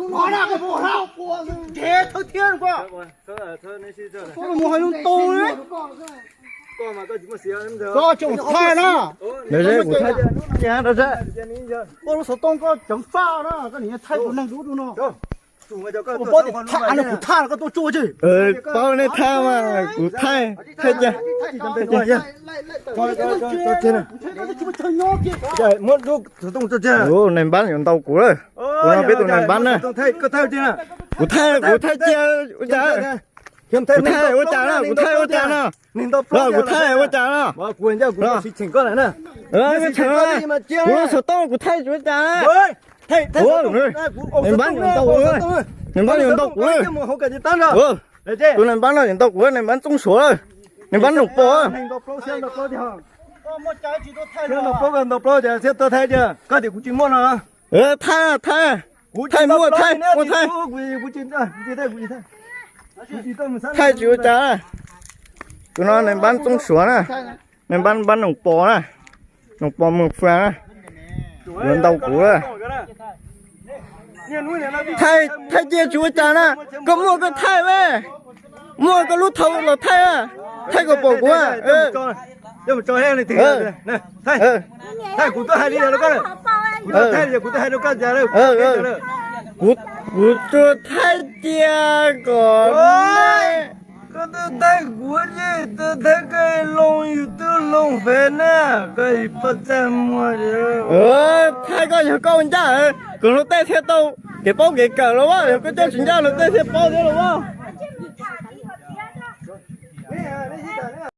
妈那个不好，给他天吧，说了我还用刀呢，干嘛？干什么事啊？这叫我太呢。没事，我太，你看这是，我是东哥整饭呢，跟你太不能读读呢。我把你太那个太那个多做去。呃，把那太嘛，我太太监，太监。 โอ้ ໃນບ້ານຢາກເອົາກູເລີຍ ໂອ້ ເປັນຕົວໃນບ້ານນະ ຕ້ອງໄທ ກໍໄທເຈົ້ານະ ກູໄທ ກູໄທເຈົ້າ ອຸຈາ ກູໄທອຸຈານະ ກູໄທອຸຈານະ ເອີ ກູໄທອຸຈານະ ບໍ່ ກູເຫັນເຈົ້າ ກູຊິເສັງກ່ອນນະ ເອີ ກູເສັງກ່ອນ ກູສະຕ້ອງ ກູໄທອຸຈານະ ເອີ ໃນບ້ານຢາກເອົາກູເລີຍ ໃນບ້ານຢາກເອົາກູເລີຍ ເອີ ໂຕໃນບ້ານເຮົາຢາກເອົາກູເລີຍ ໃນບ້ານຈົ່ງສວຍ ໃນບ້ານໜອງປໍ ເອີ ໄທ ໄທ ໝົດ ໄທ ໝົດ ໄທ ໄທ ຈູຈາ ໂຕນັ້ນໃນບ້ານຈົ່ງສວຍນະ ໃນບ້ານ ບ້ານໜອງປໍນະ ໜອງປໍເມືອງເຟືອງນະ ເດີນເຕົາກູເດີ ໄທ ໄທເຈ້ຍຈູຈານະ ກໍໝົດກໍໄທເວີຍ ໝົດກໍລຸດເທົາລະໄທອະ ໄທກໍບອກກູວ່າ ເອີ ເອີ ເອີ ເອີ ກູ ກູຈະໄທເຈ້ຍກ່ອນ โอ้ย ก็ตัวไทยกูนี่ ตัวไทยก็ลงยูทูบ ลงเฟซนะ ก็อีปะแจมมัวเดียว ເອີ ໄທກໍຍັງກໍມັນຈ້າ ເອີ ກໍໂລເຕເຊໂຕ ເກໂປເກເກີລະວ່າ ກໍເຈົ້າຊິນຈ້າໂລເຕເຊໂປເດລະວ່າ